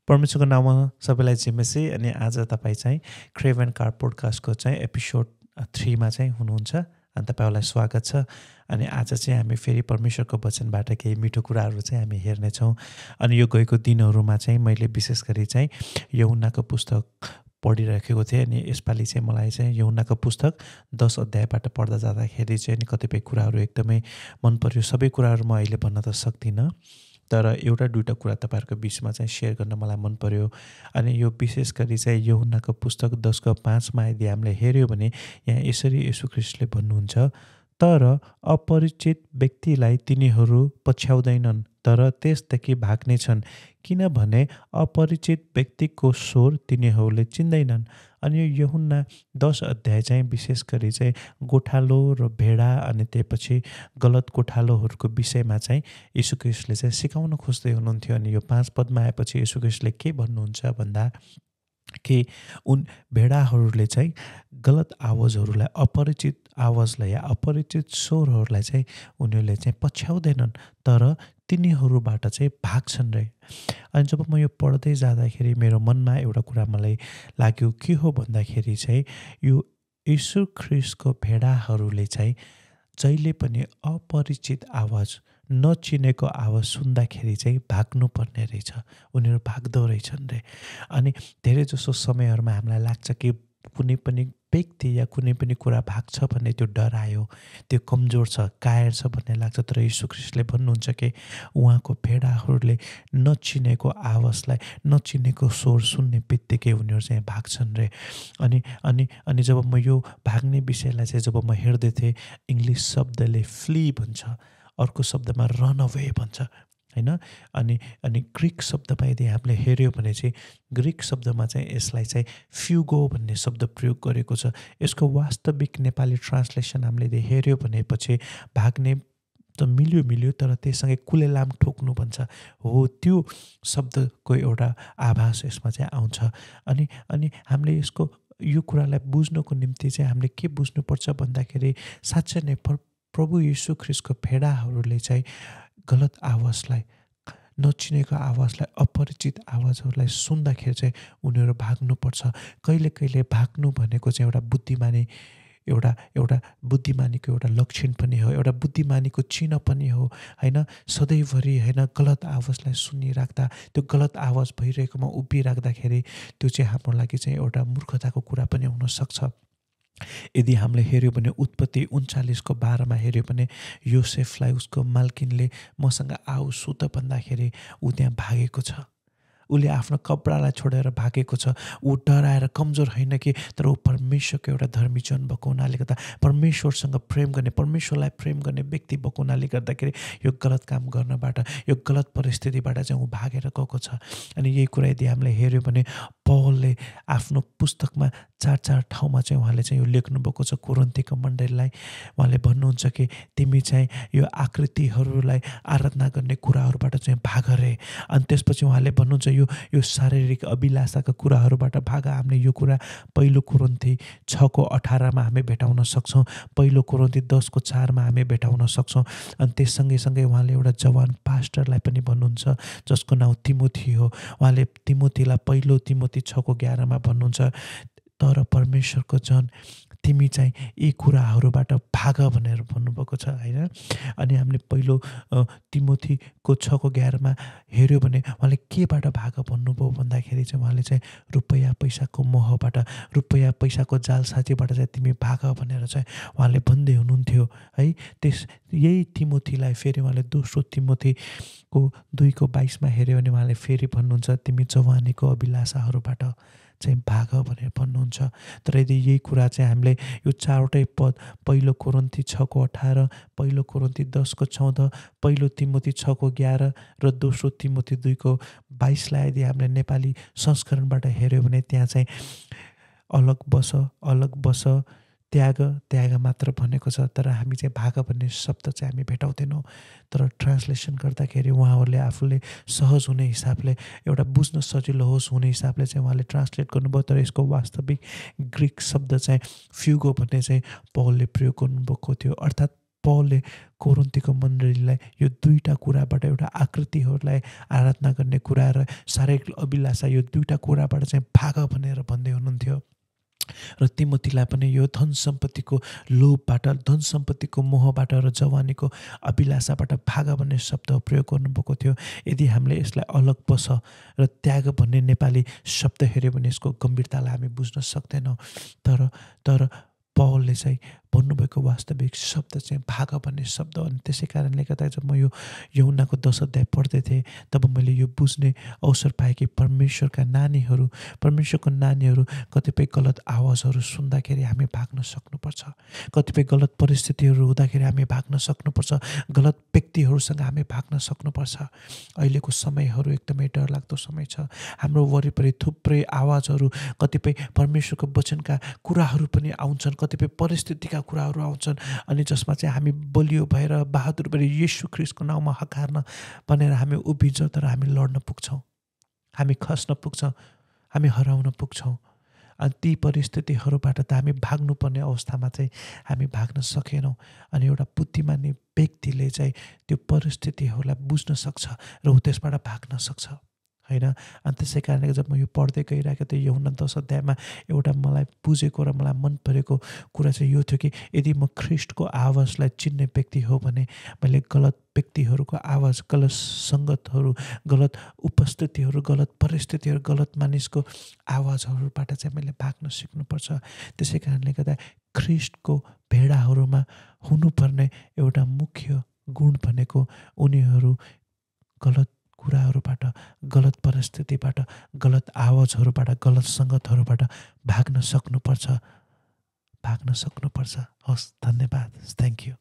परमेश्वरको नाममा सबैलाई जिमेसी अनि आज तपाईँ चाहिँ क्रेभ एन्ड कार पोडकास्टको चाहिँ एपिसोड 3 मा चाहिँ हुनुहुन्छ अनि तपाईँहरूलाई स्वागत छ। अनि आज चाहिँ हामी फेरि परमेश्वरको वचनबाट केही मिठो कुराहरू चाहिँ हामी हेर्नेछौँ। अनि यो गएको दिनहरूमा चाहिँ मैले विशेष गरी चाहिँ यूहन्नाको पुस्तक पढिराखेको थिएँ। अनि यसपालि चाहिँ मलाई चाहिँ यूहन्नाको पुस्तक 10 अध्यायबाट पढ्दा जाँदाखेरि चाहिँ अनि कतिपय कुराहरू एकदमै मन पर्यो। सबै कुराहरू म अहिले भन्न त सक्दिनँ, तर एउटा दुईवटा कुरा तपाईँहरूको बिचमा चाहिँ सेयर गर्न मलाई मन पर्यो। अनि यो विशेष गरी चाहिँ यूहन्नाको पुस्तक 10:5 यदि हामीले हेऱ्यो भने यहाँ यसरी येशू ख्रीष्टले भन्नुहुन्छ, तर अपरिचित व्यक्तिलाई तिनीहरू पछ्याउँदैनन् तर त्यसदेखि भाग्नेछन्, किनभने अपरिचित व्यक्तिको स्वर तिनीहरूले चिन्दैनन्। अनि यो यूहन्ना 10 अध्याय चाहिँ विशेष गरी चाहिँ गोठालो र भेडा अनि त्यसपछि गलत गोठालोहरूको विषयमा चाहिँ येशू ख्रीष्टले चाहिँ सिकाउन खोज्दै हुनुहुन्थ्यो। अनि यो 5 पदमा आएपछि येशू ख्रीष्टले के भन्नुहुन्छ भन्दा कि उन भेडाहरूले चाहिँ गलत आवाजहरूलाई, अपरिचित आवाजलाई या अपरिचित स्वरहरूलाई चाहिँ उनीहरूले चाहिँ पछ्याउँदैनन् तर तिनीहरूबाट चाहिँ भाग्छन् रे। अनि जब म यो पढ्दै जाँदाखेरि मेरो मनमा एउटा कुरा मलाई लाग्यो, के हो भन्दाखेरि चाहिँ यो येशू ख्रीष्टको भेडाहरूले चाहिँ जहिले पनि अपरिचित आवाज, नचिनेको आवाज सुन्दाखेरि चाहिँ भाग्नुपर्ने रहेछ, उनीहरू भाग्दो रहेछन् रे। अनि धेरै जसो समयहरूमा हामीलाई लाग्छ कि कुनै पनि व्यक्ति या कुनै पनि कुरा भाग्छ भन्ने त्यो डर आयो, त्यो कमजोर छ, कायर छ भन्ने लाग्छ। तर येशू ख्रीष्टले भन्नुहुन्छ कि उहाँको भेडाहरूले नचिनेको आवाजलाई, नचिनेको स्वर सुन्ने बित्तिकै उनीहरू चाहिँ भाग्छन् रे। अनि अनि अनि जब म यो भाग्ने विषयलाई चाहिँ जब म हेर्दै थिएँ, इङ्ग्लिस शब्दले फ्ली भन्छ, अर्को शब्दमा रन अवे भन्छ होइन। अनि ग्रिक शब्दमा यदि हामीले हेऱ्यो भने चाहिँ ग्रिक शब्दमा चाहिँ यसलाई चाहिँ फ्युगो भन्ने शब्द प्रयोग गरेको छ। यसको वास्तविक नेपाली ट्रान्सलेसन हामीले यदि हेऱ्यो भनेपछि भाग्ने त मिल्यो तर त्यससँगै कुलेलाम ठोक्नु भन्छ हो, त्यो शब्दको एउटा आभास यसमा चाहिँ आउँछ। अनि हामीले यसको यो कुरालाई बुझ्नको निम्ति चाहिँ हामीले के बुझ्नुपर्छ भन्दाखेरि साँच्चै नै प्रभु येशू ख्रीष्टको भेडाहरूले चाहिँ गलत आवाजलाई, नचिनेको आवाजलाई, अपरिचित आवाजहरूलाई सुन्दाखेरि चाहिँ उनीहरू भाग्नुपर्छ। कहिले कहिले भाग्नु भनेको चाहिँ एउटा बुद्धिमानीको एउटा लक्षण पनि हो, एउटा बुद्धिमानीको चिन्ह पनि हो होइन। सधैँभरि होइन गलत आवाजलाई सुनिराख्दा, त्यो गलत आवाज भइरहेकोमा उभिराख्दाखेरि त्यो चाहिँ हाम्रो लागि चाहिँ एउटा मूर्खताको कुरा पनि हुनसक्छ। यदि हामीले हेऱ्यो भने उत्पत्ति 39:12 हेऱ्यो भने योसेफलाई उसको मालकिनले मसँग आऊ सुत भन्दाखेरि ऊ त्यहाँ भागेको छ, उसले आफ्नो कपडालाई छोडेर भागेको छ। ऊ डराएर कमजोर होइन कि, तर ऊ परमेश्वरको एउटा धर्मी जन भएको हुनाले गर्दा, परमेश्वरसँग प्रेम गर्ने, परमेश्वरलाई प्रेम गर्ने व्यक्ति भएको हुनाले गर्दाखेरि यो गलत काम गर्नबाट, यो गलत परिस्थितिबाट चाहिँ ऊ भागेर गएको छ। अनि यही कुरा यदि हामीले हेऱ्यो भने पौलले आफ्नो पुस्तकमा 4 ठाउँमा चाहिँ उहाँले चाहिँ यो लेख्नुभएको छ कोरिन्थीको मण्डलीलाई। उहाँले भन्नुहुन्छ कि तिमी चाहिँ यो आकृतिहरूलाई आराधना गर्ने कुराहरूबाट चाहिँ भाग रे। अनि त्यसपछि उहाँले भन्नुहुन्छ यो शारीरिक अभिलाषाका कुराहरूबाट भाग। हामीले यो कुरा 1 कोरिन्थी 6:18 हामी भेटाउन सक्छौँ, 1 कोरिन्थी 10:4 हामी भेटाउन सक्छौँ। अनि त्यससँगै उहाँले एउटा जवान पास्टरलाई पनि भन्नुहुन्छ जसको नाउँ तिमोथी हो। उहाँले तिमोथीलाई 1 तिमोथी 6:11 भन्नुहुन्छ, तर परमेश्वरको जन तिमी चाहिँ यी कुराहरूबाट भाग भनेर भन्नुभएको छ होइन। अनि हामीले 1 तिमोथीको 6:11 हेऱ्यो भने उहाँले केबाट भाग भन्नुभयो भन्दाखेरि चाहिँ उहाँले चाहिँ रुपैयाँ पैसाको मोहबाट, रुपैयाँ पैसाको जालसाजीबाट चाहिँ तिमी भाग भनेर चाहिँ उहाँले भन्दै हुनुहुन्थ्यो है। यही तिमोथीलाई फेरि उहाँले 2 तिमोथीको 2:22 हेऱ्यो भने उहाँले फेरि भन्नुहुन्छ, तिमी जवानीको अभिलाषाहरूबाट चाहिँ भाग भनेर भन्नुहुन्छ। तर यदि यही कुरा चाहिँ हामीले यो 4वटै पद 1 कोरिन्थी 6:18, 1 कोरिन्थी 10:14, 1 तिमोथी 6:11 र 2 तिमोथी 2:22 यदि हामीले नेपाली संस्करणबाट हेऱ्यो भने त्यहाँ चाहिँ अलग बस त्याग मात्र भनेको छ। तर हामी चाहिँ भाग भन्ने शब्द चाहिँ हामी भेटाउँदैनौँ। तर ट्रान्सलेसन गर्दाखेरि उहाँहरूले आफूले सहज हुने हिसाबले, एउटा बुझ्न सजिलो होस् हुने हिसाबले चाहिँ उहाँले ट्रान्सलेट गर्नुभयो। तर यसको वास्तविक ग्रिक शब्द चाहिँ फ्युगो भन्ने चाहिँ पौलले प्रयोग गर्नुभएको थियो, अर्थात् पौलले कोरिन्थीको मण्डलीलाई यो दुईटा कुराबाट एउटा आकृतिहरूलाई आराधना गर्ने कुरा र शारीरिक अभिलाषा यो दुईटा कुराबाट चाहिँ भाग भनेर भन्दै हुनुहुन्थ्यो। र तिमोथीलाई पनि यो धन सम्पत्तिको लोभबाट, धन सम्पत्तिको मोहबाट र जवानीको अभिलाषाबाट भाग भन्ने शब्द प्रयोग गर्नुभएको थियो। यदि हामीले यसलाई अलग बस र त्याग भन्ने नेपाली शब्द हेऱ्यो भने यसको गम्भीरतालाई हामी बुझ्न सक्दैनौँ। तर पौलले चाहिँ भन्नुभएको वास्तविक शब्द चाहिँ भाग भन्ने शब्द। अनि त्यसै कारणले गर्दा जब म यो यूहन्नाको 10 अध्याय पढ्दै थिएँ तब मैले यो बुझ्ने अवसर पाएँ कि परमेश्वरको नानीहरू कतिपय गलत आवाजहरू सुन्दाखेरि हामी भाग्न सक्नुपर्छ। कतिपय गलत परिस्थितिहरू हुँदाखेरि हामी भाग्न सक्नुपर्छ। गलत व्यक्तिहरूसँग हामी भाग्न सक्नुपर्छ। अहिलेको समयहरू एकदमै डरलाग्दो समय छ। हाम्रो वरिपरि थुप्रै आवाजहरू, कतिपय परमेश्वरको वचनका कुराहरू पनि आउँछन्, कतिपय परिस्थितिका कुराहरू आउँछन्, अनि जसमा चाहिँ हामी बलियो भएर बहादुर भएर येशू ख्रीष्टको नाउँमा हकार्न भनेर हामी उभिन्छौँ, तर हामी लड्न पुग्छौँ, हामी खस्न पुग्छौँ, हामी हराउन पुग्छौँ। अनि ती परिस्थितिहरूबाट त हामी भाग्नुपर्ने अवस्थामा चाहिँ हामी भाग्न सकेनौँ। अनि एउटा बुद्धिमानी व्यक्तिले चाहिँ त्यो परिस्थितिहरूलाई बुझ्न सक्छ र ऊ त्यसबाट भाग्न सक्छ, होइन। अनि त्यसै कारणले जब म यो पढ्दै गइरहेको थिएँ यूहन्ना 10 अध्यायमा एउटा मलाई बुझेको र मलाई मन परेको कुरा चाहिँ यो थियो कि यदि म ख्रीष्टको आवाजलाई चिन्ने व्यक्ति हो भने मैले गलत व्यक्तिहरूको आवाज, गलत सङ्गतहरू, गलत उपस्थितिहरू, गलत परिस्थितिहरू, गलत मानिसको आवाजहरूबाट चाहिँ मैले भाग्न सिक्नुपर्छ। त्यसै कारणले गर्दा ख्रीष्टको भेडाहरूमा हुनुपर्ने एउटा मुख्य गुण भनेको उनीहरू गलत कुराहरूबाट, गलत परिस्थितिबाट, गलत आवाजहरूबाट, गलत सङ्गतहरूबाट भाग्न सक्नुपर्छ। हस्, धन्यवाद। Thank you.